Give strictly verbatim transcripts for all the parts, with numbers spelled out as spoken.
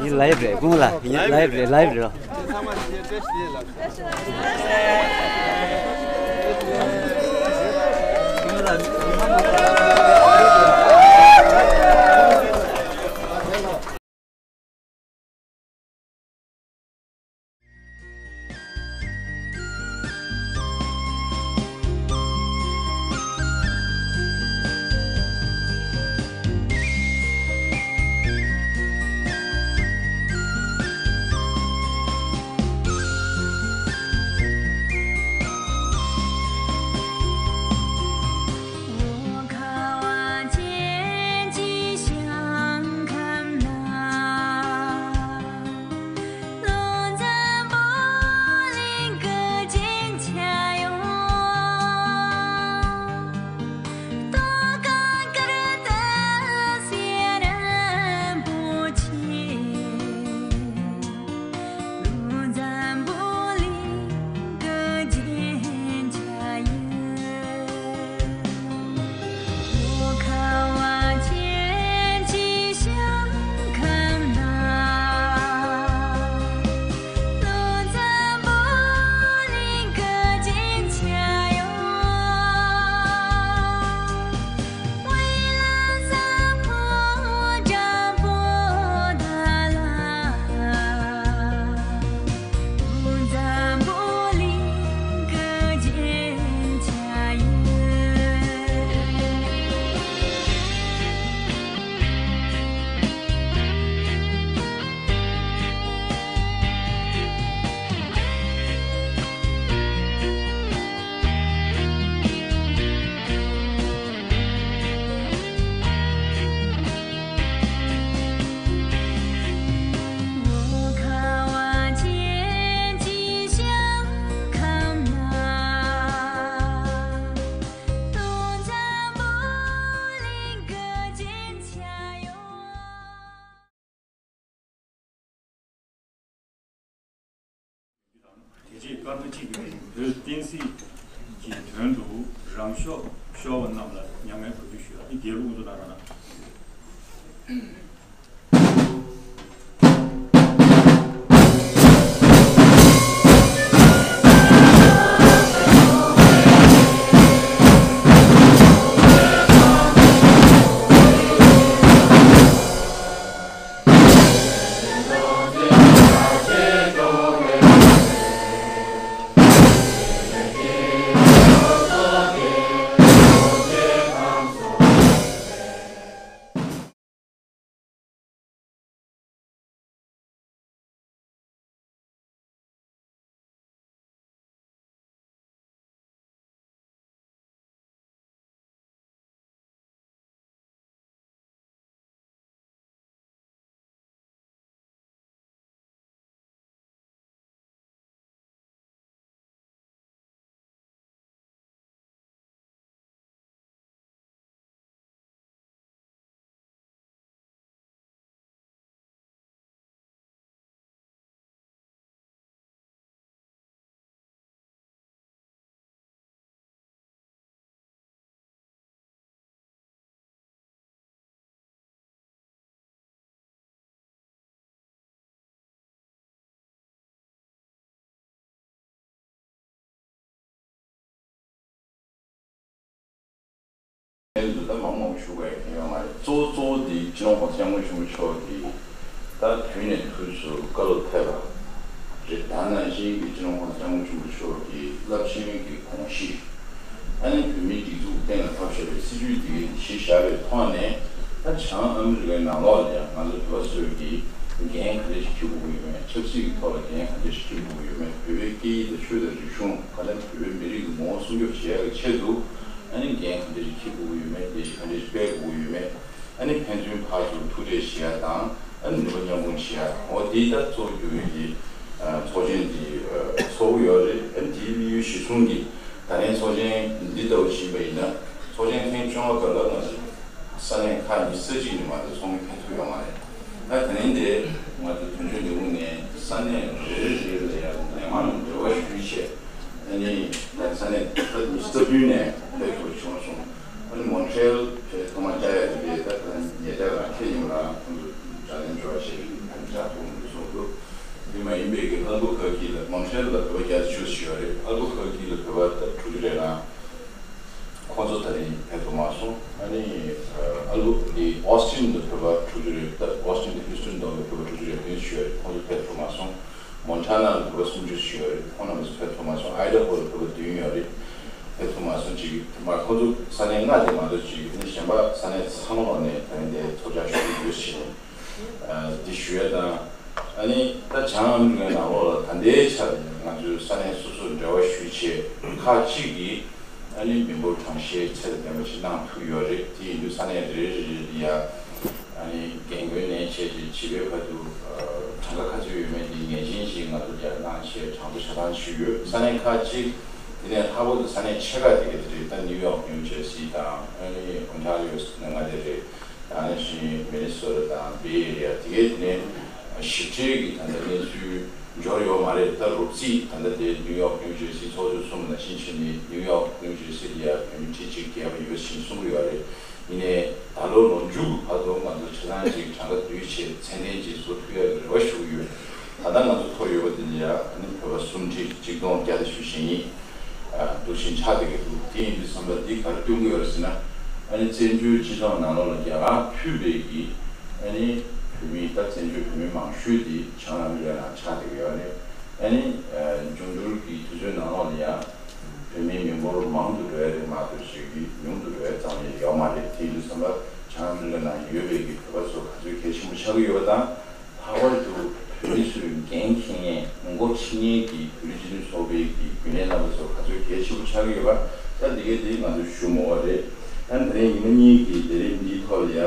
ཡིན། ལའིབ་རེད། དགོངས་ལ་ཡིན། ལའིབ་རེད། ལའིབ་རེད། དེ་རྗེས་སྐར་མ་གཅིག་གི་རིང་བོད་བསྟན་སྲིད་ ཀྱི་དོན་དུ་རང་ཤོག་ཤོར་བ་རྣམས་ལ་མྱ་ངན་གུས་འདུད་ཞུ། ཨ་ནི་རྒྱལ་པོ་དབུ་མཛད་ནང་རང་ན། ལྷན་དུ་ད་མང་མང་ཞུ་བའི་ཡོད་མ་རེད། གཙོ་བོ་གཙོ་བོ་འདི་སྤྱི་ནོར་༸གོང་ས་༸སྐྱབས་མགོན་ཆེན་པོ་མཆོག་གིས་ད་དུས་ནས་དུས་སུ་བཀའ་སློབ་ཕེབས་པ་རེད། ད་ནང་བཞིན་གྱི་སྤྱི་ནོར་༸གོང་ས་༸སྐྱབས་མགོན་ཆེན་པོ་མཆོག་གི་རླབས་ཆེན་གྱི་དགོངས་གཞི། ཨ་ནི་བོད་མིའི་སྒྲིག་འཛུགས་གཏན་ལ་ཕབ་བཞག་པའི་སྲིད་བྱུས་འདི་གཞི་བཞག་པའི་ཐོག་ནས། ད་བྱང་ཨ་མི་རི་ཀའི་ནང་ལོགས་ལ་ཡང་ང་ཚོ་བོད་པ་ཚོས་ཀྱིས་འགན་ག་འདྲ་ཞིག་འཁྱེར་དགོས་ཀྱི་ཡོད་མེད། ཆབ་སྲིད་ཀྱི་ཐོག་ལ་འགན་ག་འདྲ་ཞིག་འཁྱེར་དགོས་ཀྱི་ཡོད་མེད། བོད་པའི་སྐད་ཡིག་དང་ཆོས་དང་རིག་གཞུང་ག་ནས་བོད་པའི་མི་རིགས་ཀྱི་ངོ་བོ་སྲུང་སྐྱོབ་བྱེད་ཡག་གི་ཆེད་དུ། ཨ་ནི་འགན་ག་འདྲ་ཞིག་འཁྱེར་དགོས་ཀྱི་ཡོད་མེད། ལས་གཞི་ག་འདྲ་ཞིག་སྤེལ་དགོས་ཀྱི་ཡོད་མེད། ཨ་ནི་ཕན་ཚུན་ཕར་ཚུར་ཐུག་འཕྲད་བྱེད་ཡ་དང་། ཨ་ནི་ནུས་པ་མཉམ་སྤུངས་བྱེད་ཡ། འོ་དེའི་ད་གཙོ་བོ་གྱུར་ཡོད་ཀྱི་ཚོགས་ཆེན་འདི་ཚོགས་ཀྱི་ཡོད་རེད། ཨ་ནི་དེའི་དམིགས་ཡུལ་གཞི་བཟུང་གིས་ད་རིང་ཚོགས་ཆེན་འདི་ལྟ་བུ་ཞིག་ཡིན་པ་ཡིན་ན། ཚོགས་ཆེན་ཐེངས་བཅོ་ལྔ་པ་ལ་ང་ཚོ་ས་གནས་ཁག་ཉི་ཤུ་རྩ་གཅིག་ནས་མ་གཏོགས་ཚོགས་མི་ཕེབས་ཐུབ་ཡོད་མ་རེད། ད་དེ་རིང་འདིར་ང་ཚོ་དོན་གཅོད་ལས་ཁུངས་ནས་ས་གནས་རེ་རེ་རེ་ལ་ཡང་ལན་མང་འབྲེལ་བ་ཞུས་བྱས། ཨ་ནི་ད་ས་གནས་ད་ཉི་ཤུ་རྩ་བདུན་ནས་ཕེབས་ཐུབ་བྱུང་སོང་། ཨ་ནི་མོན་ཊི་རེལ་ཕེབས་ཐོག་མ་བཅར་ཡ་དེ་འདྲའི་ད་ཉེ་ཆར་རང་ཁྱེད་ཡིན་པ་རང་ཁོང་ཚོ་དྲ་ལན་འབྲེལ་བ་བྱས་ནས་བཅར་ཐུབ་མི་སོང་འདུག་དེ་མ་ཡིན་པའི་གི་ཨལ་བུ་ཁ་ཀི་ལ། མོན་ཊི་རེལ་ལ་བོད་པ་བརྒྱ་དང་བཅུ་ཞིག་ཡོད་རེད། ཨལ་བུ་ཁ་ཀི་ལ་བོད་པ་ད་དྲུག་ཅུ་རེ་གང་། ཁོང་ཚོ་ད་རིང་ཕེབས་ཐུབ་མ་སོང་། ཨ་ནི་ཨལ་བུ་དེ་ཨོ་སི་ཊིན་དུ་བོད་པ་དྲུག་ཅུ་རེ། ད་ཨོ་སི་ཊིན་དེ་ཧིའུ་སི་ཊོན་དང་བོད་པ་དྲུག་ཅུ་རེ་བདུན་ཞིག་ཡོད་རེད། ཁོང་ཚོ་ཕེབས་ཐུབ་མ་སོང་། མོན་ཊ་ན་ལ་བོད་པ་སུམ་ཅུ་ཞིག་ཡོད་རེད། ཁོང་རྣམ་པ་ཚོ་ཕེབས་ཐུབ་མ་སོང་། ཨའི་ཌ་ཧོ་ལ་བོད་པ་བདུན་ཡོད་རེད། ཕེབས་ཐུབ་མ་སོང་། ཅིག་མ་ཁོང་ཚོ་ས་གནས་ལྔ་དེ་མ་གཏོགས་ཅིག་ནི་གཞན་པ་ས་གནས་ཚང་མ་ལོག་ནས་ད་རིང་དེ་ཚོགས་བཅར་ཞུ་རྒྱུ་ཡོད་ཕྱིན། ཨ་འདི་ཞུ་ཡ་དང་། ཨ་ནི་ད་བྱང་ཨ་མི་རི་ཀའི་ནང་ལོགས་ལ་ད་ལྟའི་ཆར་ང་ཚོའི་ས་གནས་སོ་སོར་འབྲེལ་བ་ཞུས་བྱས། ཁག་ཅིག་གིས་ཨ་ནི་མི་འབོར་གྲངས་བཤེར་ཚད་ལྡན་པ་ཞིག་གནང་ཐུབ་ཡོད་རེད། དེ་ཡིན་དུས་ས་གནས་རེ་རེ་རེ་ལ་ཡ། ཨ་ནི་རྒན་རྒོན་ནས་བྱས་ཏེ་བྱིས་པའི་བར་དུ་ཨ་གྲངས་ཀ་ག་ཚོད་ཡོད་མེད་དེ་ངེས་ཅན་ཞིག་ང་ཚོ་ལ་ཡ་གནང་བྱས་གྲངས་ཐོ་ཆ་ཚང་ཞུས་ཡོད། ས་གནས་ཁག་ཅིག་དེ་ནས་ལྷག་པར་དུ་ས་གནས་ཆེ་ཁག་དེ་ག་དེ་རེད། ད་ནིའུ་ཡོག་ནིའུ་ཇར་སི་དང་། ཨ་ནི་ཨོན་ཊ་རི་ཡོ་ལྔ་དེ་རེད། ད་ནི་བཞིན་མི་ནི་སོ་ཊ་དང་བེ་ཨེ་རི་ཡ། དེ་གའི་དེ་ནས་ཞིབ་ཕྲའི་གི་ད་ལྟ་གནས་ཚུལ་འབྱོར་ཡོད་མ་རེད། ད་རོབ་རྩིས་ད་ལྟ་དེ་ནིའུ་ཡོག་ནིའུ་ཇར་སི་ཚོགས་ཆུང་གསུམ་ནང་བཞིན་བྱས་ནས། ནིའུ་ཡོག་ནིའུ་ཇར་སི་ལ་ཡ་བོད་མི་ཁྲི་གཅིག་བརྒལ་བ་ཡོད་ཅེས་གསུང་གི་ཡོད་རེད། ཡིན་ནའི་ད་ལོ་ལོ་མཇུག་གི་བར་དུ་ང་ཚོ་ཆ་ཚང་ཅིག་གྲངས་ཀ་བསྡུས་བྱས་ཚད་ལྡན་ཅིག་བཟོ་ཐུབ་ཡག་གི་རེ་བ་ཞུ་གི་ཡོད། ད་ལྟ་ང་ཚོ་ཐོབ་ཡོད་པ་དེ་ལ་ཡ་ཨ་ནི་བོད་པ་སུམ་ཁྲི་གཅིག་སྟོང་བརྒྱ་དང་བཞི་བཅུ་ཞེ་གཉིས། ཨ་འདུག་ཕྱིན་ཆགས་བསྡད་ཀྱི་འདུག་དེ་ཡིན་དུས་ཙམ་པ་འདི་ག་རེ་སྟོན་གྱི་ཡོད་རེད་ཟེར་ན། ཨ་ནི་བཙན་བྱོལ་སྤྱི་ཚོགས་ནང་ལོགས་ལ་རྒྱ་གར་ཕུད་པའི་གི་ཨ་ནི་བོད་མི། ད་བཙན་བྱོལ་བོད་མི་མང་ཤོས་དེ་བྱང་ཨ་མི་རི་ཀ་ནང་ཆགས་བསྡད་ཀྱི་ཡོད་རེད། ཨ་ནི་འབྱུང་འགྱུར་གྱི་དུས་ཚོད་ནང་ལོགས་ལ་ཡང་བོད་མིའི་མི་འབོར་མང་དུ་འགྲོ་ཡ་རེད་མ་གཏོགས་ཅིག་གི་ཉུང་དུ་འགྲོ་ཡ་ཙམ་ཡང་ཡོད་མ་རེད། དེ་ཡིན་དུས་ཙམ་པ་བྱང་ཨ་མི་རི་ཀ་ནང་ཡོད་པའི་གི་བོད་པ་ཚོ་ག་ཚོད་གལ་ཆེན་པོ་ཆགས་ཀྱི་ཡོད་པ་དང་། ལྷག་པར་དུ་བོད་མི་ཚོའི་འགན་འཁྱེར་མཁན། མགོ་ཁྲིད་མཁན་གྱི་བོད་རིགས་སྤྱི་མཐུན་ཚོགས་པའི་གི་རྒྱུན་ལས་རྣམ་པ་ཚོ་ག་ཚོད་གལ་ཆེན་པོ་ཆགས་ཀྱི་ཡོད་པ། ད་འདི་གའི་དེ་ང་ཚོས་ཞུ་མི་དགོས་པ་རེད། ད་དེ་རིང་ཉི་མ་གཉིས་ཀྱི་ལས་རིམ་འདིའི་ཐོག་ལ་ཡ།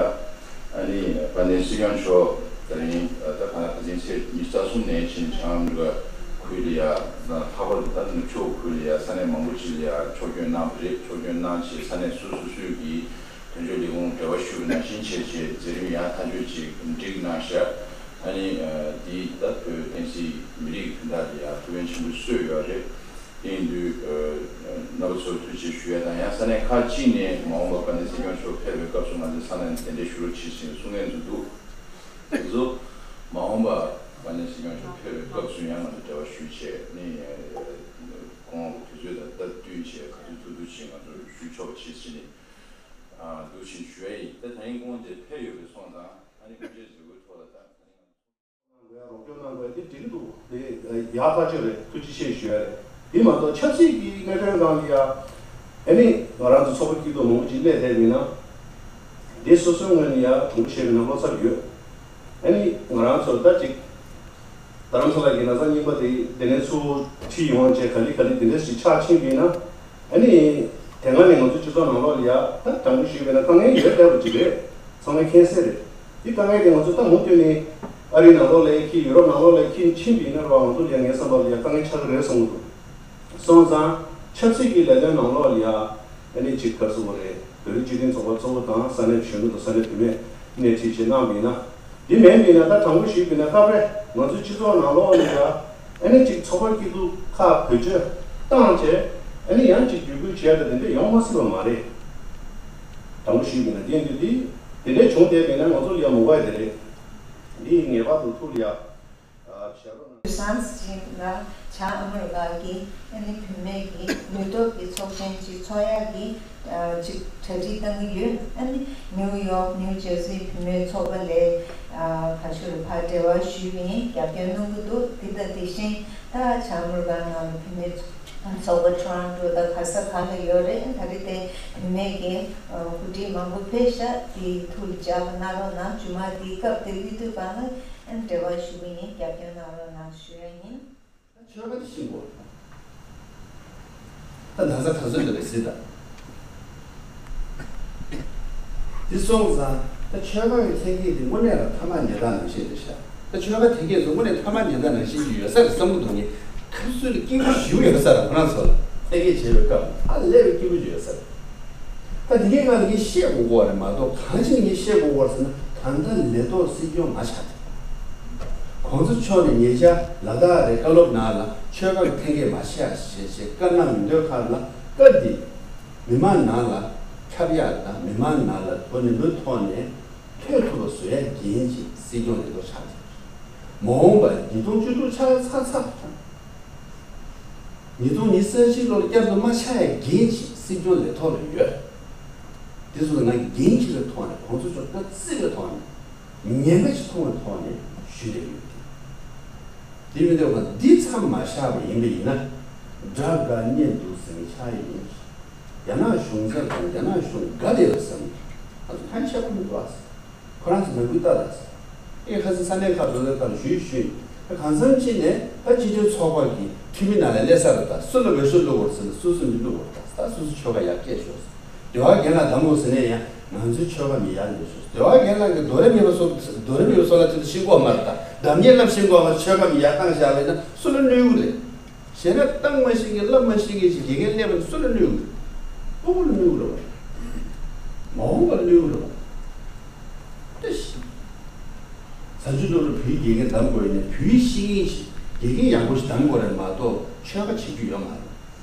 ཨ་ནི་དཔལ་ལྡན་སྲིད་སྐྱོང་མཆོག་དེ་རིང་ད་ག་ནང་ཁ་སང་ཚེས་ཉི་ཤུ་རྩ་གསུམ་ནས་ཕྱིན་བྱང་ཨ་མི་རི་ཀ་ཁུལ་ལ་ཡ། ལྷག་པར་དུ་ད་ནུབ་ཕྱོགས་ཁུལ་ལ་ཡ་ས་གནས་མང་པོ་ཅིག་ལ་ཡ་ཕྱོགས་སྐྱོད་གནང་བ་རེད། ཕྱོགས་སྐྱོད་གནང་བྱས་ས་གནས་སོ་སོ་སོའི་གི་དོན་གཅོད་ལས་ཁུངས་འབྲེལ་བ་ཞུས་པ་ནང་བཞིན་བྱས་བྱས་མཛད་རིམ་ཡང་མཐའ་མཇུག་ཅིག་འགྲིག་གནང་ཤག་ཨ་ནི་འདི་ད་བོད་བསྟན་སྲིད་མི་རིགས་ཀྱི་དོན་དག་ལ་ཡ་ཐུགས་ཕན་ཆེན་པོ་གསོས་ཡོད་རེད། དེ་ཡིན་དུས་རྣམ་པ་ཚོར་ཐུགས་རྗེ་ཆེ་ཞུ་ཡ་དང་། ཡང་ས་གནས་ཁག་ཅིག་ནས་མ་འོངས་པར་དཀའ་ལས་སྲིད་སྐྱོང་མཆོག་ཕེབས་པའི་སྐབས་སུ་ང་ཚོས་ས་གནས་ནས་གདན་འདྲེན་ཞུ་རོགས་བྱེད་ཟེར་གསུང་མཁན་ཚོ་འདུག། དེ་ཚོ་མ་འོངས་པར་དཀའ་ལས་སྲིད་སྐྱོང་མཆོག་ཕེབས་པའི་སྐབས་སུ་ཡང་ང་ཚོ་འབྲེལ་བ་ཞུས་བྱས་ནས། ཁོང་གི་དུས་ཚོད་དང་སྟབས་བསྟུན་བྱས་ག་ཚོད་ཐུབ་ཐུབ་བྱས་ང་ཚོ་ཞུ་ཆོག་པ་བྱེད་ཟེར་ནས་འདུག་ཕྱིན་ཞུ་ཡ་ཡིན། ད་ད་ཡིན་ཁོང་དེ་ཕེབས་ཡོད་པའི་སོང་ཙང་ཨ་ནི་སྐུ་མཁྱེན་ཟེར་བའི་ཐོག་ལ་ད། རོགས་སྐྱོར་གནང་དགོས་དེ་འགྲིག་གི་འདུག། དེ་ཡག་ཐག་ཆོད་རེད། ཐུགས་རྗེ་ཆེ་ཞུ་ཡ་རེད། དེ་མ་གཏོགས་ཆབ་སྲིད་ཀྱི་གནད་དོན་སྒང་ལ་ཡ། ཨ་ནི་ང་རང་ཚོ་ཚོགས་པ་སྐྱིད་སྡུག་མང་པོ་ཅིག་སླེབས་བསྡད་མིན་ན། དེ་སོ་སོའི་ངོས་ནས་ཡ་དྲང་པོ་བཤད་པ་ཡིན་ན་བློ་འཚབ་ཡོད། ཨ་ནི་ང་རང་ཚོ་ད་ཅིག་རྡ་རམ་ས་ལ་གི་ན་ཚ་རྙིང་པ་དེ་དེ་ནས་ཚུར་ཁྲིད་ཡོང་བྱས་ག་ལེ་ག་ལེ་དེ་འདྲ་ཞིག་ཆགས་ཕྱིན་པ་ཡིན་ན། ཨ་ནི་དེ་སྔ་ནས་ང་ཚོ་སྤྱི་ཚོགས་ནང་ལོགས་ལ་ཡ་ད་དྲང་པོ་ཞུས་པ་ཡིན་ན་དཀའ་ངལ་ཡོད་བསྡད་པ་ཅིག་རེད། ཚང་མས་མཁྱེན་གསལ་རེད། འདི་དཀའ་ངལ་དེ་ང་ཚོ་ད་མུ་མཐུད་ནས་ཨ་རིའི་ནང་ལོགས་ལ་ཡ་ཁྱི་ཡུ་རོབ་ནང་ལོགས་ལ་ཡ་ཁྱི་ཕྱིན་པ་ཡིན་ན་རེད་བ། ང་ཚོ་ལ་ཡ་ངའི་བསམ་པ་ལ་ཡ་དཀའ་ངལ་ཆགས་ཀྱི་རེད་བསམ་གྱི་འདུག། སོང་ཙང་ཆབ་སྲིད་ཀྱི་ལས་དོན་ནང་ལོགས་ལ་ཡ་ཨ་ནི་ཅིག་ག་རེ་ཟེར་དགོས་རེད། བོད་རིགས་སྤྱི་མཐུན་ཚོགས་པ་གཙོ་བོ་དང་ས་གནས་གཞོན་ནུ་དང་ས་གནས་བུད་མེད་སྣེ་ཁྲིད་བྱས་གནང་བ་ཡིན་ན། འདི་མིན་པ་ཡིན་ན་ད་དྲང་པོ་ཞུས་པ་ཡིན་ན་སྐབས་རེ་ང་ཚོའི་སྤྱི་ཚོགས་ནང་ལོགས་ལ་ཡ་ཨ་ནི་ཅིག་ཚོགས་པ་སྐྱིད་སྡུག་ཁག་བེད་སྤྱོད་བཏང་བྱས་ཨ་ནི་ཡང་ཅིག་བརྒྱུད་སྐུལ་བྱས་ད་དེ་འདྲ་ཡོང་མ་སྲིད་པ་མ་རེད། དྲང་པོ་ཞུས་པ་ཡིན་ན་དེ་འདི་འདི་དེ་འདྲ་བྱུང་བསྡད་པ་ཡིན་ན་ང་ཚོ་ལ་ཡ་མོ་བ་དེ་རེད། འདི་ངེས་པར་དུ་ཐུགས་ལ་ཡ། སང་ཅིན་ལ་བྱང་ཨ་མི་རི་ཀ་གི་ཨ་ནི་བུད་མེད་ཀྱི་ནུས་སྟོབས་ཀྱི་ཚོགས་ཆེན་ཅིག་ཚོགས་ཡག་གི་ཅིག་གྲ་སྒྲིག་བཏང་གི་ཡོད། ཨ་ནི་ནིའུ་ཡོག་ནིའུ་ཇར་སི་བུད་མེད་ཚོགས་པ་ལས་ག་ཞུ་རུ་ཕར་འབྲེལ་བ་ཞུས་པ་ཡིན། རྒྱབ་སྐྱོར་གནང་གི་འདུག། འདི་དང་དེ་བཞིན་ད་བྱང་ཨ་མི་རི་ཀ་ནང་ལ་བུད་མེད་ཚོགས་པ་ཊོ་རོན་ཊོ་དང་ག་ས་ག་ལ་ཡོད་རེད། ད་རེས་དེ་བུད་མེད་ཀྱི་གོ་སྒྲིག་མང་པོ་ཕེབས་ཤག། དེ་ཐུགས་ལ་འཇགས་པ་གནང་རོགས་གནང་། རྗེས་མ་དེའི་སྐབས་དེ་སླེབས་དུས་གང་ལ། ཨ་ནི་འབྲེལ་བ་ཞུ་གི་ཡིན། རྒྱབ་སྐྱོར་གནང་རོགས་གནང་ཞུ་ཡ་ཡིན། ཆོལ་ཁ་དེ་ཤེས་དགོས། ད་ན་ཚ་ག་ཚོད་འདུག་པས་གཟིགས་དང་། དེ་སོང་ཙང་ད་ཆོལ་ཁ་གི་ཐེན་སྐད་དེ་དངོས་གནས་ལ་ཐ་མག་ཉལ་ཐ་ནང་བཞིན་རེད་ཤག། ད་ཆོལ་ཁ་ཐེན་སྐད་ཚོ་དངོས་གནས་ཐ་མག་ཉལ་ཐ་ནང་བཞིན་ཅིག་ཡོད་ས་རེད་བསམ་གྱི་འདུག། ངས་ཁ་སུ་ལ་སྐྱིད་པོ་ཞིག་ཡོད་ས་རེད། ཁོ་རང་ཚོ་ལ་ཐེན་སྐད་བྱེད་པའི་སྐབས་ཧ་ལས་པའི་སྐྱིད་པོ་ཞིག་ཡོད་ས་རེད། ད་དེ་གའི་ང་ལ་ངས་བཤད་དགོས་ཀྱི་རེད་མ་གཏོགས། གང་ཞིག་ངས་བཤད་དགོས་ཀྱི་རེད་ཟེར་ན། ད་ལྟ་ལས་ཐོག་སྲིད་སྐྱོང་མ་ཆགས་ཏེ། གོང་ས་མཆོག་ནས་ཉེ་ཆར་ལ་དྭགས་རེད་བཀའ་སློབ་ནང་ལ་ཆོལ་ཁ་གི་ཐེན་སྐད་མ་བཤད་ཞེས་ཞེས་བཀའ་གནང་མི་འདོད་ཁར་ལ། བཀའ་འདི་མི་མང་ནང་ལ་ཁྱབ་ཡག་དང་མི་མང་ནང་ལ་དོ་ནན་པོའི་ཐོག་ནས་ཐོས་ཐུབ་པ་བཟོ་ཡག་འགན་ཅིག་སྲིད་སྐྱོང་ལས་ཐོག་ཆགས་ཏེ། མ་འོངས་པ་ཉིས་སྟོང་བཅུ་དྲུག་ཆགས་ཚར་ཚར། ཉིས་སྟོང་ཉི་ཤུ་རྩ་གཅིག་ལོར་བསྐྱར་དུ་མ་ཆགས་ཡག་འགན་ཅིག་སྲིད་སྐྱོང་ལས་ཐོག་ལ་ཡོད། དེ་ཚོ་ལ་ང་འགན་འཁྱེར་བའི་ཐོག་ནས། གོང་ས་མཆོག་བཀའ་བརྩི་བའི་ཐོག་ནས། ཉེན་ཁ་ཅིག་མཐོང་བའི་ཐོག་ནས་ཞུས་བསྡད་ཡོད། དེ་མི་འདོད་པ་འདི་མཚམས་མ་བཞག་པ་ཡིན་པ་ཡིན་ན། དགྲ་དགའ་གཉེན་སྡུག་ཟེར་མཁན་ཆགས་ཡིན། རྒྱ་ནག་གཞུང་ཚབ་དང་རྒྱ་ནག་གཞུང་དགའ་བསྡད་པ་ཟེར་མཁན་ང་ཚོ་ཧ་ཤེས་པ་མི་འདུག་ཨ། ཁོ་རང་ཚོ་ནང་ཁུལ་ལྟ་ད་ཟེར། ཨེ་ཁ་སང་ས་གནས་ཁག་འགྲོ་དུས་སྐབས་ཞུས་ཞུས། ད་གང་འཚམ་ཅིག་ནས་ད་སྤྱི་མཐུན་ཚོགས་པ་གི་འཐུས་མི་ནང་ལ་སླེབས་ས་རེད། ད་སུ་ལ་འོས་ཤོག་བླུགས་པ་རེད་ཟེར་ན་སོ་སོ་མི་བླུགས་པ་རེད། ད་ད་སོ་སོ་ཆོལ་ཁ་ཡར་སྐད་ཤོར་ཟེར། སྡེ་བ་རྒན་ལགས་གདམ་དགོས་ཟེར་ནས་ཡང་ང་ཚོའི་ཆོལ་ཁ་མི་ཡར་སླེབས་ཤོག། སྡེ་བ་རྒན་ལགས་ཀྱིས་རྡོ་རིང་མེད་པ་སོགས། རྡོ་རིང་མེད་པ་སོགས་ལ་དེ་ཚོ་ཤེས་ཀྱི་ཡོད་མ་རེད། ད་གདམ་ངའི་བསླབ་ཤེས་ཀྱི་ཡོད་མ་རེད། ཆོལ་ཁ་མི་ཡར་བཏང་བཞག་པ་ཡིན་ན་སུ་ལ་གནོད་ཀྱི་རེད། གཞན་ན་བཏང་མ་ཤེས་མཁན་བསླབ་མ་ཤེས་མཁན་ཞིག་དགེ་རྒན་སླེབས་པ་ཡིན་ན་སུ་ལ་གནོད་ཀྱི་རེད། སྤོ་བོ་ལ་གནོད་ཀྱི་རེད་པ། མ་འོངས་པ་ལ་གནོད་ཀྱི་རེད་པ། ད་ཤི། བཟའ་ཆུ་བླུགས་རུ་བོད་ཡིག་དགེ་རྒན་གདམ་དགོས་ཡིན་ན་བོད་ཡིག་ཤེས་མཁན་ཞིག་དགེ་རྒན་ཡག་པོ་ཞིག་གདམ་དགོས་རེད་མ་གཏོགས་ཆོལ་ཁ་བྱེད་རྒྱུ་ཡོད་མ་རེད།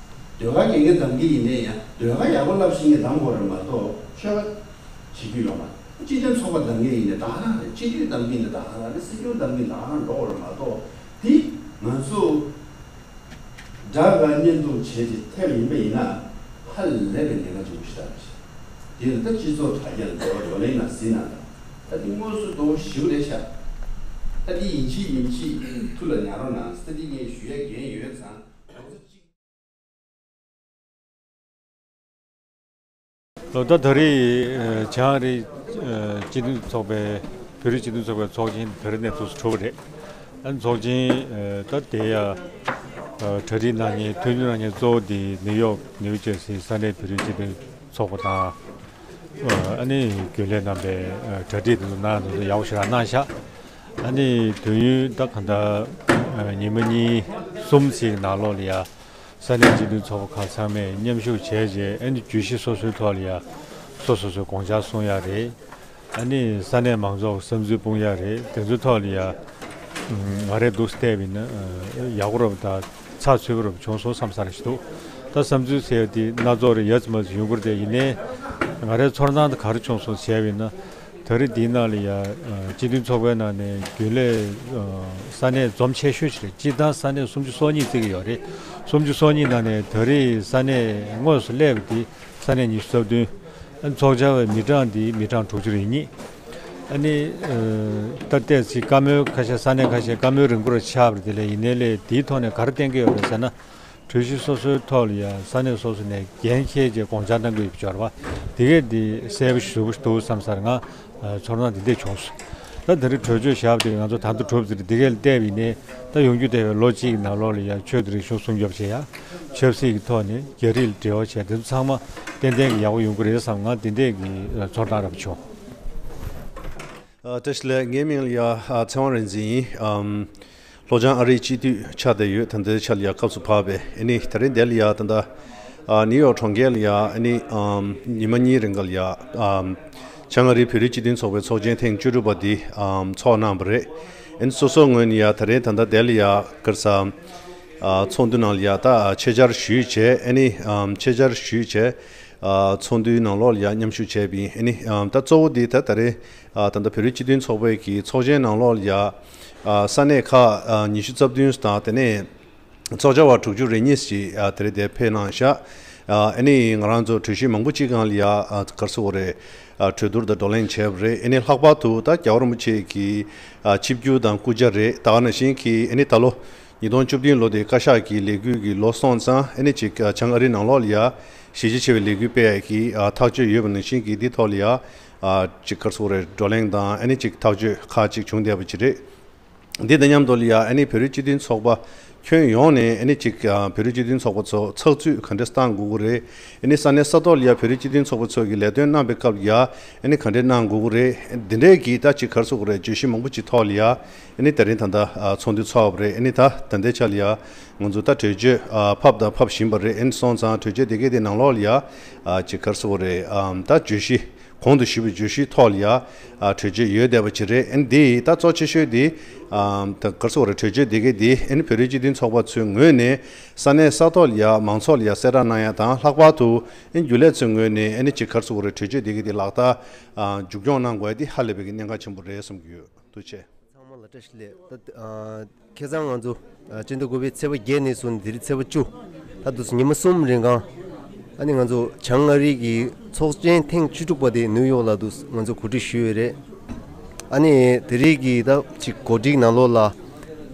ཟློས་གར་དགེ་རྒན་གདམ་གྱི་ཡིན་ནའི་ཡང་ཟློས་གར་ཡག་པོ་བསླབ་ཤེས་མཁན་གདམ་དགོས་རེད་མ་གཏོགས་ཆོལ་ཁ་བྱེད་རྒྱུ་ཡོད་མ་རེད། སྤྱི་མཐུན་ཚོགས་པ་གདམ་མཁན་ཡིན་ནའི་ད་ག་རང་རེད། སྤྱི་འཐུས་གདམ་མཁན་ཡིན་ནའི་ད་ག་རང་རེད། སྲིད་སྐྱོང་གདམ་མཁན་ད་ག་རང་འགྲོ་དགོས་རེད་མ་གཏོགས། དེ་ང་ཚོ་དགྲ་དགའ་གཉེན་སྡུག་བྱས་ཏེ་ཐེབས་ཡིན་པ་ཡིན་ན་ཧ་ལས་པའི་ཉེན་ཁ་ཆེན་པོ་ཞིག་རེད། དེ་ལ་ད་སྤྱི་ཚོགས་དྲ་རྒྱ་ལ་འབྲེལ་བ་བགྲོ་གླེང་ནང་གཟིགས་གནང་དང་། ད་དེ་དངོས་སུ་དོ་ཞིག་རེད་ཤག། ད་དེ་ཡིན་གཅིག་མིན་གཅིག་ཐུགས་ལ་ཉར་རོགས་གནང་། ད་དེ་ངས་ཞུ་ཡ་འགན་ཡོད་ཙང་། ད་ད་རེས་བྱང་ཨ་རི་སྤྱི་མཐུན་ཚོགས་པའི། བོད་རིགས་སྤྱི་མཐུན་ཚོགས་པའི་ཚོགས་ཆེན་ད་རེས་ནས་ཚོགས་སུ་གྲུབ་པ་རེད། ཨ་ནི་ཚོགས་ཆེན་ད་དེ་ཡ་གྲ་སྒྲིག་གནང་མཁན། མཐུན་སྦྱོར་གནང་མཁན་གཙོ་བོ་དེ་ནིའུ་ཡོག་ནིའུ་ཇར་སི་ས་གནས་བོད་རིགས་སྤྱི་མཐུན་ཚོགས་པ་དང་། ཨ་ནི་རྒྱུན་ལས་རྣམ་པས་གྲ་སྒྲིག་དེ་ཚོ་གནང་། དེ་ཚོ་ཡག་པོ་ཞེ་དྲག་གནང་ཤག། ཨ་ནི་དུས་ཡུན་ད་གང་ལྟར་ཉི་མ་གཉིས་གསུམ་ཞིག་ནང་ལོགས་ལ་ཡ། ས་གནས་སྤྱི་མཐུན་ཚོགས་པ་ཁག་ཚང་མས་མཉམ་ཞུགས་བྱས་རྗེས། ཨ་ནི་བརྗོད་གཞི་སོ་སོའི་ཐོག་ལ་ཡ་སོ་སོ་སོའི་དགོངས་འཆར་གསུང་ཡ་རེད། ཨ་ནི་ས་གནས་མང་ཚོགས་བསམ་ཚུལ་སྤུངས་ཡ་རེད། དེ་ཚོའི་ཐོག་ལ་ཡ་ང་རས་འདུག་བལྟས་པ་ཡིན་ན་ཡག་པོ་རེད་པ། ད་ ཚགས་ཚུད་པོ་རུ་བྱུང་སོང་བསམ་ས་རེ་ཞིག་འདུག་ད་བསམ་ཚུལ་ཟེར་ཡ་དེ་སྣ་ཚོགས་རེ་ཡ་ཙམ་མ་ཡོང་གི་རེད་དེ། ཡིན་ནའི་ང་རའི་ཚོར་སྣང་དེ་ག་རེ་བྱུང་སོང་ཟེར་བ་ཡིན་ན། ད་རེས་འདིའི་ནང་ལ་ཡ་སྤྱི་མཐུན་ཚོགས་པའི་ནང་ནས་རྒྱུན་ལས་ས་གནས་འཛོམས་ཆེ་ཤོས་ཤིག་རེད། སྤྱིར་བཏང་ས་གནས་སུམ་ཅུ་སོ་གཉིས་བརྩི་གི་ཡོད་རེད། སུམ་ཅུ་སོ་གཉིས་ནང་ནས་ད་རེས་ས་གནས་དངོས་སུ་སླེབས་པ་དེ་ས་གནས་ཉི་ཤུ་རྩ་བདུན། ཚོགས་བཅར་བའི་མི་གྲངས་འདི་མི་གྲངས་དྲུག་ཅུ་རེ་གཉིས། ཨ་ནི། ད་ལྟའི་ཚིག་བཀའ་མོལ་ཁ་ཤས་ས་གནས་ཁ་ཤས་བཀའ་མོལ་རིང་པོར་ཆགས་པ་རེད། དེ་ལས་ཡིན་ནའི་ལས་དེའི་ཐོག་ནས་ག་རེ་བསྟན་གྱི་ཡོད་རེད་ཟེར་ན། གྲོས་གཞི་སོ་སོའི་ཐོག་ལ་ཡ་ས་གནས་སོ་སོ་ནས་འགན་འཁྱེར་བྱས་དགོངས་འཆར་གནང་གི་ཡོད་པ་འབྱོར་བ། དེ་གས་འདི་གསལ་པོ་ཞེ་པོ་འདུག་བསམ་སར་ང་ཚོར་སྣང་འདི་འདྲས་བྱུང་སོང་། ད་དེ་རིང་གྲོས་ཆོད་བཞག་པ་དེ་ང་ཚོ་ད་དུང་གྲུབ་ཟིན་རེད། དེ་གས་ལ་བལྟས་པ་ཡིན་ནའི་ད་ཡོང་རྒྱུ་བསྡད་པའི་ལོ་གཅིག་གི་ནང་ལོགས་ལ་ཡ་ཆོས་དང་རིག་གཞུང་སྲུང་སྐྱོབ་བྱེད་ཡ། ཆབ་སྲིད་ཀྱི་ཐོག་ནས་རྒྱ་རིགས་ལ་འབྲེལ་བ་བྱས། དེ་ཚོ་ཚང་མ་ཏན་ཏན་གྱི་ཡག་པོ་ཡོང་གི་རེད་བསམ། ང་འདི་འདྲས་ཀྱི་ཚོར་སྣང་རབ་བྱུང་། ཨ། བཀྲ་ཤིས་བདེ་ལེགས། ངའི་མིང་ལ་ཡ། ཨ། ཚེ་དབང་རིག་འཛིན་ཡིན། ཨམ། ལྷོ་བྱང་ཨ་རིའི་སྤྱི་འཐུས་ཆགས་བསྡད་ཡོད། ད་ལྟའི་ཆ་ལ་ཡ་སྐབས་སུ་བབས་པས། ཨ་ནི་ད་རེས་འདི་ལ་ཡ་ད་ལྟ། ཨ། ནིའུ་ཡོག་གྲོང་ཁྱེར་ལ་ཡ། ཨ་ནི། ཨམ། ཉི་མ་གཉིས་རིང་ག་ལ་ཡ། ཨམ། བྱང་ཨ་རིའི་བོད་རིགས་སྤྱི་མཐུན་ཚོགས་པའི་ཚོགས་ཆེན་ཐེངས་བཅུ་དྲུག་པ་འདི། ཨམ། ཚོགས་གནང་བ་རེད། ཨ་ནི་སོ་སོའི་ངོས་ནས་ཡ་ད་རེས་ད་ལྟ་འདི་ལ་ཡ་ག་རེ་ཟ། ཨ། ཚོགས་འདུ་ནང་ལ་ཡ་ད་ཆེད་བཅར་ཞུས་བྱས། ཨ་ནི། ཨམ། ཆེད་བཅར་ཞུས་བྱས། ཨ། ཚོགས་འདུའི་ནང་ལོགས་ལ་ཡ་མཉམ་ཞུགས་བྱས་པ་ཡིན། ཨ་ནི། ཨམ། ད་གཙོ་བོ་འདི་ད་ད་རེས། ཨ། ད་ལྟ་བོད་རིགས་སྤྱི་མཐུན་ཚོགས་པའི་གི་ཚོགས་ཆེན་ནང་ལོགས་ལ་ཡ། ཨ། ས་གནས་ཁག་ཨ། ཉི་ཤུ་རྩ་བདུན་དང་། དེ་ནས་ཚོགས་བཅར་བ་དྲུག་ཅུ་རེ་གཉིས་ཤིག་ཨ། དེ་རིང་འདིར་ཕེབས་གནང་ཤག་ཨ། ཨ་ནི་ང་རང་ཚོ་གྲོས་གཞི་མང་པོ་ཅིག་སྒང་ལ་ཡ། ཨ། ག་རེ་ཟེར་དགོས་རེད། ཨ། གྲོས་བསྡུར་དང་བགྲོ་གླེང་བྱས་པ་རེད། ཨ་ནི་ལྷག་པར་དུ་ད་རྒྱལ་བ་རིན་པོ་ཆེ་གི། ཨ། ཆིབས་བསྒྱུར་དང་སྐུ་བཅར་རེད། ད་ག་ནང་བཞིན་གྱི། ཨ་ནི་ད་ལོ་ཉིས་སྟོང་བཅུ་བདུན་ལོ་དེ་བཀའ་ཤག་གི་ལས་འགུལ་གྱི་ལོ་སོང་ཙང་། ཨ་ནི་ཅིག་ཨ། བྱང་ཨ་རི་ནང་ལོགས་ལ་ཡ་གཞི་རྒྱ་ཆེ་བའི་ལས་འགུལ་སྤེལ་ཡ་གི། ཨ། ཐག་གཅོད་ཡོད་པ་ནང་བཞིན་གྱི་འདི་ཐོག་ལ་ཡ། ཨ། ཅིག་ག་རེ་ཟེར་དགོས་རེད། བགྲོ་གླེང་དང་། ཨ་ནི་ཅིག་ཐག་གཅོད་ཁག་ཅིག་བྱུང་བསྡད་པ་ཅིག་རེད། འདི་དང་མཉམ་དུ་ལ་ཡ། ཨ་ནི་བོད་རིགས་སྤྱི་མཐུན་ཚོགས་པ་ཁྱོན་ཡོངས་ནས། ཨ་ནི་ཅིག་ཨ། བོད་རིགས་སྤྱི་མཐུན་ཚོགས་པ་ཚོ་ཚགས་ཚུད་ག་འདྲས་གཏང་དགོས་ཀྱི་རེད། ཨ་ནི་ས་གནས་ས་ཐོག་ལ་ཡ་བོད་རིགས་སྤྱི་མཐུན་ཚོགས་པ་ཚོ་གི་ལས་དོན་གནང་པའི་སྐབས་ལ་ཡ། ཨ་ནི་ག་འདྲས་གནང་དགོས་ཀྱི་རེད། འདི་འདྲས་ཀྱི་ད་ཅིག་ག་རེ་ཟེར་དགོས་རེད། བརྗོད་གཞི་མང་པོ་ཅིག་ཐོག་ལ་ཡ། ཨ་ནི་དེ་རིང་ད་ལྟ། ཨ། ཚོགས་འདུ་ཚོགས་པ་རེད། ཨ་ནི་ད་ད་ལྟའི་ཆ་ལ་ཡ་ང་ཚོ་ད་གྲོས་ཆོད། ཨ། ཕབ་དང་ཕབ་བཞིན་པ་རེད། ཨ་ནི་སོང་ཙང་གྲོས་ཆོད་དེ་གའི་དེ་ནང་ལོགས་ལ་ཡ། ཨ། ཅིག་ག་རེ་ཟེར་དགོས་རེད། ཨམ། ད་བརྗོད་གཞི། གོང་དུ་ཞུས་པའི་བརྗོད་གཞིའི་ཐོག་ལ་ཡ། ཨ། གྲོས་ཆོད་ཡོད་བསྡད་པ་ཅིག་རེད། ཨ་ནི་འདི་ད་གཙོ་ཆེ་ཤོས་དེ། ཨམ། ད་ག་རེ་ཟེར་དགོས་རེད། གྲོས་ཆོད་དེ་གའི་དེ། ཨ་ནི་བོད་རིགས་སྤྱི་མཐུན་ཚོགས་པ་ཚོའི་ངོས་ནས་ས་གནས་ས་ཐོག་ལ་ཡ། མང་ཚོགས་ལ་ཡ་གསལ་བསྒྲགས་གནང་ཡ་དང་། ལྷག་པར་དུ། ཨ་ནི་རྒྱུན་ལས་ཚོའི་ངོས་ནས། ཨ་ནི་ཅིག་ག་རེ་ཟེར་དགོས་རེད། གྲོས་ཆོད་དེ་གའི་དེ་ལག་བསྟར། ཨ། མཇུག་སྐྱོང་གནང་དགོས་ཡ་དེ་ཧ་ལས་པའི་གནད་འགག་ཆེན་པོ་རེད་བསམ་གྱི་ཡོད། ཐུགས་རྗེ་ཆེ། ཚང་མ་ལ་བཀྲ་ཤིས་བདེ་ལེགས། ད། ཨ། ཁ་སང་ང་ཚོ། ཨ། སྤྱི་ཟླ་དགུ་པའི་ཚེས་པ་བརྒྱད་ནས་བཟུང་དེ་རིང་ཚེས་པ་བཅུ། ད་དུས་སུ་ཉི་མ་གསུམ་རིང་གང་། ཨ་ནི་ང་ཚོ་བྱང་ཨ་རི་གི་ཚོགས་ཆེན་ཐེངས་བཅུ་དྲུག་པ་དེ་ནིའུ་ཡོག་ལ་དུས་སུ་ང་ཚོ་གོ་སྒྲིག་ཞུས་ཡོད་རེད། ཨ་ནི་དེ་རིང་གི་ད་ཅིག་གོ་སྒྲིག་ནང་ལོགས་ལ།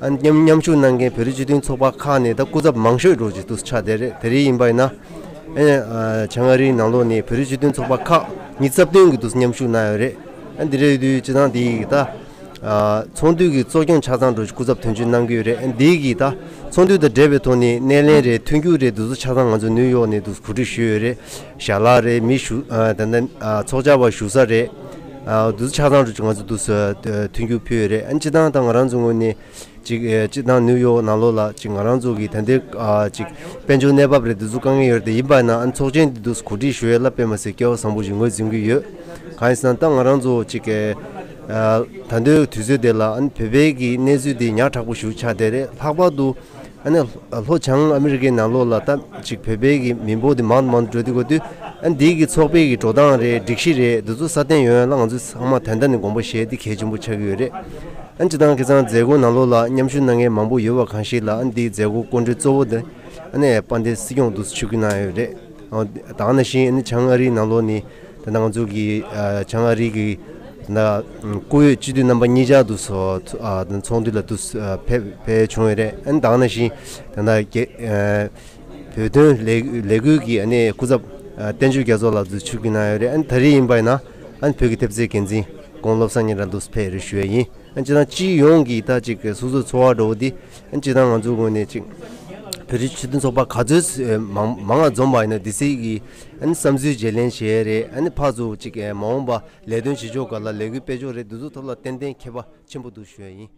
ཨ་ནི་མཉམ་མཉམ་ཞུགས་གནང་མཁན་བོད་རིགས་སྤྱི་མཐུན་ཚོགས་པ་ཁག་ནས་ད་སྐུ་ཚབ་མང་ཤོས་འགྲོ་ཅིག་དུས་སུ་ཆགས་བསྡད་རེད། དེ་རིང་ཡིན་པ་ཡིན་ན། ཨ་ནི། ཨ། བྱང་ཨ་རིའི་ནང་ལོགས་ནས་བོད་རིགས་སྤྱི་མཐུན་ཚོགས་པ་ཁག་ཉི་ཤུ་རྩ་བདུན་གྱིས་དུས་སུ་མཉམ་ཞུགས་གནང་ཡོད་རེད། ཨ། འདི་འདྲ་ཡོད་དུས་སྤྱི་བཏང་འདི་ཡིག་ད། ཨ། ཚོགས་འདུ་གི་གཙོ་སྐྱོང་ཆ་ཚང་འགྲོ་སྐུ་ཚབ་དོན་གཅོད་གནང་གི་ཡོད་རེད། ཨ། འདི་ཡིག་ད་ཚོགས་འདུ་དང་འབྲེལ་བའི་ཐོག་ནས་སྣེ་ལེན་རེད། མཐུན་འགྱུར་རེད། འདི་ཚོ་ཆ་ཚང་ང་ཚོ་ནིའུ་ཡོག་ནས་འདུག་གོ་སྒྲིག་ཞུས་ཡོད་རེད། ཞལ་ལག་རེད། མི་ཞུ། ཨ། ད་ལྟ། ཨ། ཚོགས་བཅར་བ་ཞུ་ས་རེད། ཨ། འདི་ཚོ་ཆ་ཚང་འགྲོ་ང་ཚོ་འདུག་སེ་མཐུན་འགྱུར་ཕུལ་ཡོད་རེད། ཨ། སྤྱི་བཏང་ད་ང་རང་ཚོ་ངོས་ནས་ཅིག་ཨ། སྤྱི་བཏང་ནིའུ་ཡོག་ནང་ལོགས་ལ་ཅིག་ང་རང་ཚོ་གི་ད་ལྟའི། ཨ། ཅིག་དཔལ་འབྱོར་གནས་བབ་རེད། འདི་ཚོ་དཀའ་ངལ་ཡོད་རེད། དེ་ཡིན་པ་ན། ཨ། ཚོགས་ཆེན་འདི་འདུག་གོ་སྒྲིག་ཞུ་ཡས་ལ་དཔེ་མ་སྲིད་སྐལ་བ་བཟང་པོ་ཞིག་ངོས་འཛིན་གྱི་ཡོད། གང་ཡིན་ཟེར་ན་ད་ང་རང་ཚོ་ཅིག་ཨ། ད་ལྟའི་དུས་ཚོད་དེ་ལ། ཨ། བོད་པའི་གི་གནས་ཚུལ་དེ་ཉག་ཕྲ་པོ་ཞིག་ཆགས་བསྡད་རེད། ལྷག་པར་དུ། ཨ་ནི་ལྷོ་བྱང་ཨ་མི་རི་ཀའི་ནང་ལོགས་ལ་ད་ཅིག་བོད་པའི་གི་མི་འབོར་དེ་མང་དུ་མང་དུ་འགྲོ་དུས་གོ་དུས། ཨ། འདི་གི་ཚོགས་པའི་གི་འགྲོ་སྟངས་རེད། སྒྲིག་གཞི་རེད། འདི་ཚོ་སྲ་བརྟན་ཡོང་ཡ་ལ་ང་ཚོས་ཚང་མ་ད་ལྟ་ནས་དགོངས་པ་བཞེས་དེ་གལ་ཆེན་པོ་ཆགས་ཀྱི་ཡོད་རེད། ཨ། སྤྱི་བཏང་ཁ་སང་མཛད་སྒོ་ནང་ལོགས་ལ་མཉམ་ཞུགས་གནང་མཁན་མང་པོ་ཡོད་པ་གང་ཞིག་ལ། ཨ། འདིའི་མཛད་སྒོ་སྐུ་མགྲོན་གཙོ་བོ་དེ། ཨ་ནི་དཔལ་ལྡན་སྲིད་སྐྱོང་འདུག་སེ་ཆིབས་བསྒྱུར་གནང་ཡོད་རེད། ཨ། ད་ག་ནང་བཞིན། ཨ་ནི་བྱང་ཨ་རིའི་ནང་ལོགས་ནས་ད་ལྟ་ང་ཚོ་གི། ཨ། བྱང་ཨ་རི་གི་ད་ལྟ་སྐུ་ཡོད་སྤྱི་འཐུས་རྣམ་པ་གཉིས་ཆ་འདུག་སེ། ཨ། ཚོགས་འདུ་ལ་འདུག་སེ། ཨ། ཕེབས་ཕེབས་བྱུང་ཡོད་རེད། ཨ་ནི་ད་ག་ནང་བཞིན་ད་ལྟ་རྒྱ། ཨ། བོད་དོན་ལས་ལས་འགུལ་གྱི། ཨ་ནི་སྐུ་ཚབ། ཨ། བསྟན་ཆོས་རྒྱ་མཚོ་ལགས་འདུག་སེ་ཆིབས་བསྒྱུར་གནང་ཡོད་རེད། ཨ་ནི་ད་རེས་ཡིན་པ་ཡིན་ན། ཨ་ནི་བོད་ཀྱི་ཐེབས་རྩའི་འགན་འཛིན་ཀོང་བློ་བཟང་ཉེ་ལགས་འདུག་སེ་ཕེབས་རེད་ཞུ་ཡ་ཡིན། ཨ། སྤྱི་བཏང་སྤྱི་ཡོངས་ཀྱི་ད་ཅིག་སོ་སོའི་ཚོར་བ་འདྲ་བོ་འདི། ཨ། སྤྱི་བཏང་ང་ཚོའི་ངོས་ནས་ཅིག་བོད་རིགས་སྤྱི་མཐུན་ཚོགས་པ་ག་ཚོད་མང་མང་ང་འཛོམས་པ་ཡིན་ན་དེ་སྲིད་ཀྱི། ཨ་ནི་བསམ་ཚུལ་བརྗེ་ལེན་བྱེད་ཡས་རེད། ཨ་ནི་ཕར་ཚུར་ཅིག་ཨ། མ་འོངས་པ་ལས་དོན་བྱེད་ཕྱོགས་སྒང་ལ་ལས་འགུལ་སྤེལ་ཕྱོགས་རེད། འདི་ཚོ་ཐོག་ལ་ཏན་ཏན་ཁྱད་པར་ཆེན་པོ་འདུག་ཞུ་ཡ་ཡིན།